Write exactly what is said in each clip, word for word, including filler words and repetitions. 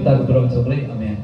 Ta ka burom jong U Blei. Amen.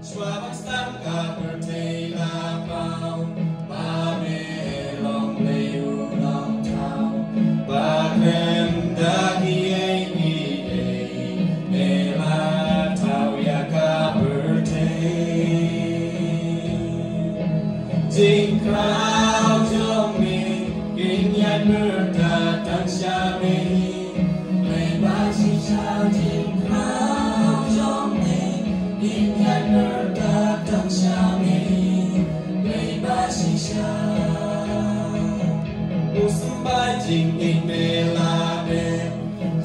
Shuwa ban sdang ka pyrthei la paw, ba me long Blei u nongthaw, ba khlem da kiei kiei, me la thaw ïa ka pyrthei. Jingkhraw jong me, kin ïaid pyrta tang sha me hi. Blei ba shisha, jingkhraw jong me, kin ïaid pyrta tang sha me hi. Blei ba shisha. U symbai jingïeit me la dep,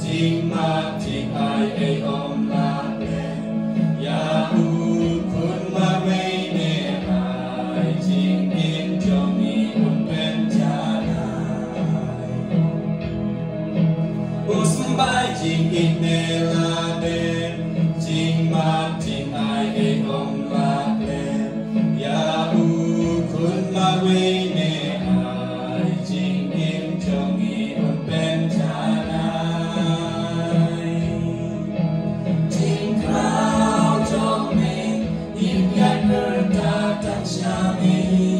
jingmap jingai ei ym lah leh. Ïa u khun marwei me ai, jingim jong ngi un pynjanai. U symbai jingïeit me la dep, jingmap jingai ei ym lah leh. Ïa u khun marwei me ai, jingim jong ngi un pynjanai. Jingkhraw jong me, kin ïaid pyrta tang sha me hi.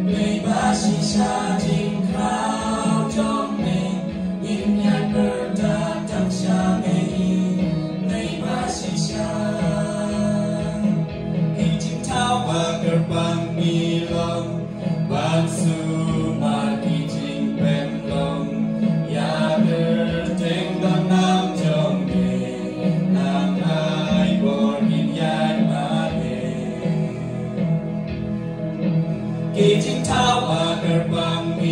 Blei ba shisha, jingkhraw jong me, kin ïaid pyrta tang sha me hi. Blei ba shisha. Ki jingthaw ba kyrpang ngi long, ban sumar ki jingpynlong ïa ka kyrteng don nam jong me, nang ai bor ngin ïaid bad me. Ki jingthaw ba kyrpang ngi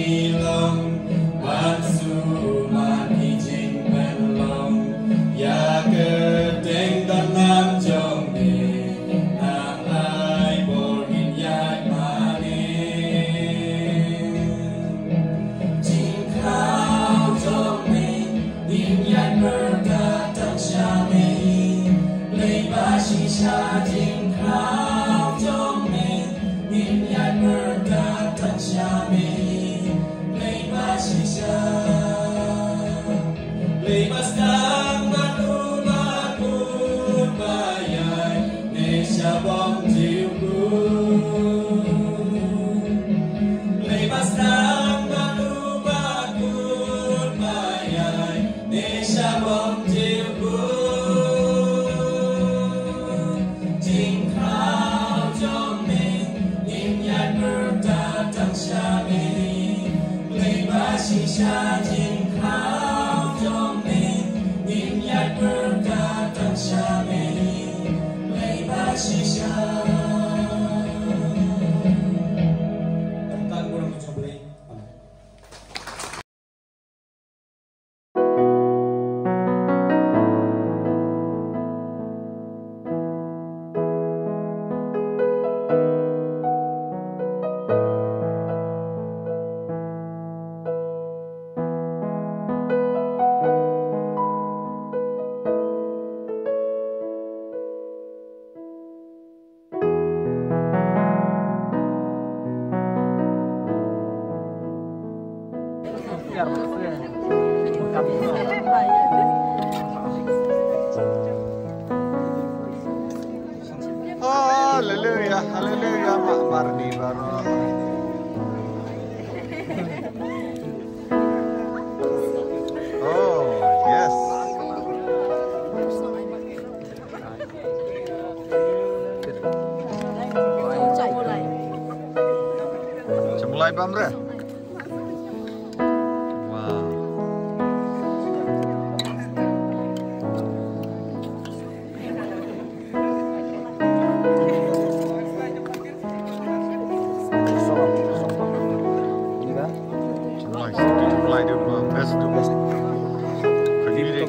Jingkhraw jong me, ngin ïai pyrta tang sha me, Blei ba shisha. Blei ba sdang bad uba kut ba ïai, ne sha bynta jong u. Blei ba sdang bad uba kut ba ïai, ne sha bynta jong u. Jingkhraw jong me, ngin ïai pyrta tang sha me. Blei ba shisha, jingkhraw jong me, ngin ïai pyrta tang sha me. Blei ba shisha. Tang burom jong Blei. Amen. Haleluya, haleluya, ma mardi baroh. Oh, yes. Chamlai bam re. Wow. Chamlai, chamlai dia best tu. Kini dia.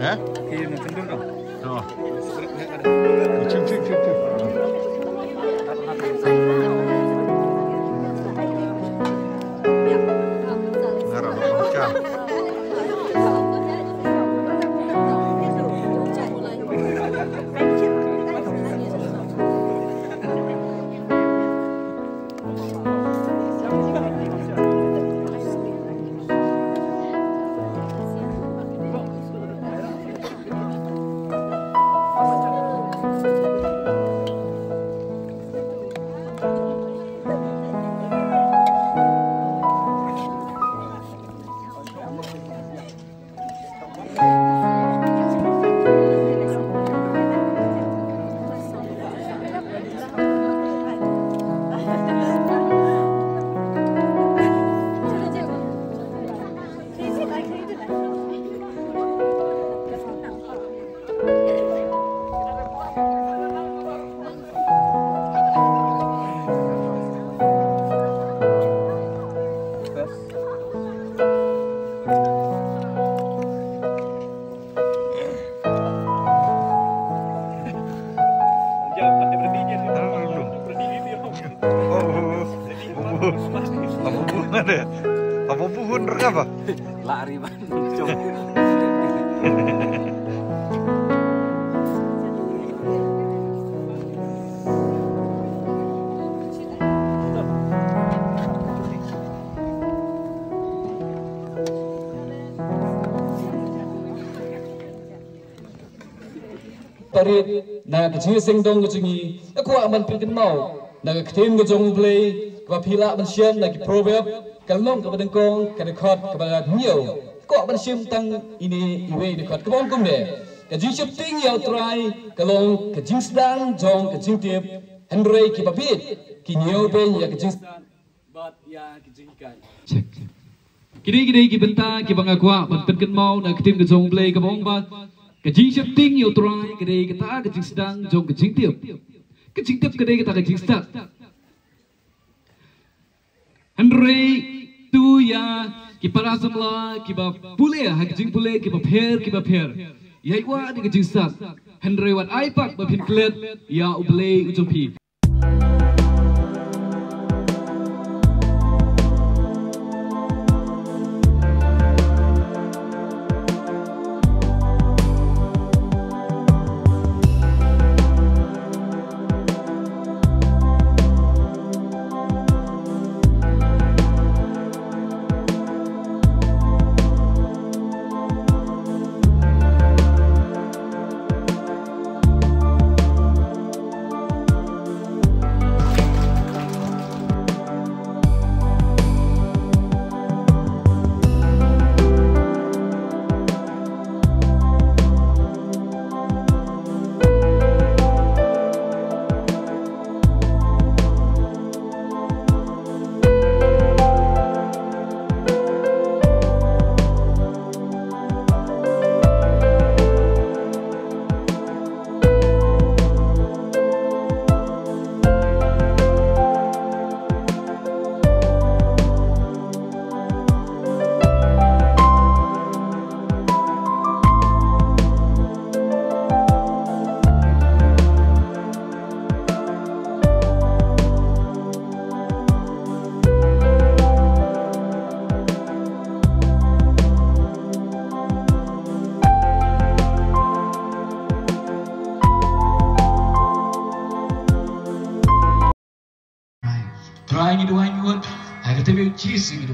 Eh? Kini dia. To. Chim, chim, chim, chim. Ngarap makan. Apa buhun rekam apa? Lari ban. Parit na ka jingïaseng dong ka jong ngi, nga kwah ban pynkynmaw na ka ktien ka jong U Blei kaba phi lah ban shem na ki Proverb, ka lynnong kaba nyngkong, ka dkhot kaba hynñiew. Nga kwah ban shem tang ine iwei i dkhot kaba ong kumne: Ka jingsheptieng ïa U Trai ka long ka jingsdang jong ka jingtip, hynrei kiba bieit ki ñiewbeiñ ïa ka jingsdang bad ïa ka jinghikai. Check. Ki dei, ki dei ki bynta kiba nga kwah ban pynkynmaw na ka ktien ka jong U Blei kaba ong ba ka jingsheptieng ïa U Trai ka dei kata ka jingsdang jong ka jingtip. Ka jingtip ka dei kata ka jingstad. Hynrei to ïa ki para samla kiba pule ha ka jingpule kiba pher kiba pher, ïa i wad ïa ka jingstad. Hynrei wat ai pat ba phin klet ïa U Blei u jong phi.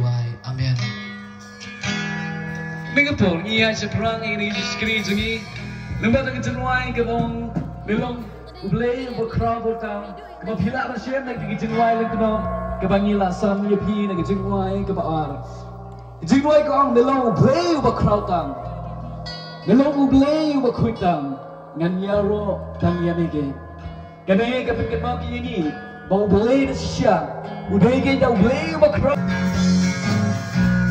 Wai, amen. Ngi ka por ngi ïa shaphrang ïa kane ka jingshakri jong ngi. Namar ka jingrwai kaba ong, me long U Blei uba khraw bor tam. Kaba phi lah ban shem na ka jingrwai lem kano kaba ngi la sam ïa phi na ka jingrwai kaba ar. Ka jingrwai ka ong, me long U Blei uba khraw tam. Me long U Blei uba khuid tam. Ngan ïaroh tang ïa me ke. Kane ka pynkynmaw ïa ngi ba U Blei da shisha u dei kein da U Blei uba khraw.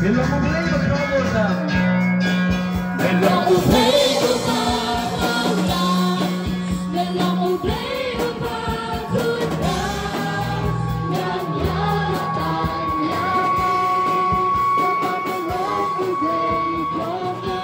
Me long U Blei uba khraw bor tam. Me long U Blei uba khraw tam. Me long U Blei uba khuid tam. Ngan ïaroh tang ïa me. Kaba me long U Blei jong ngi.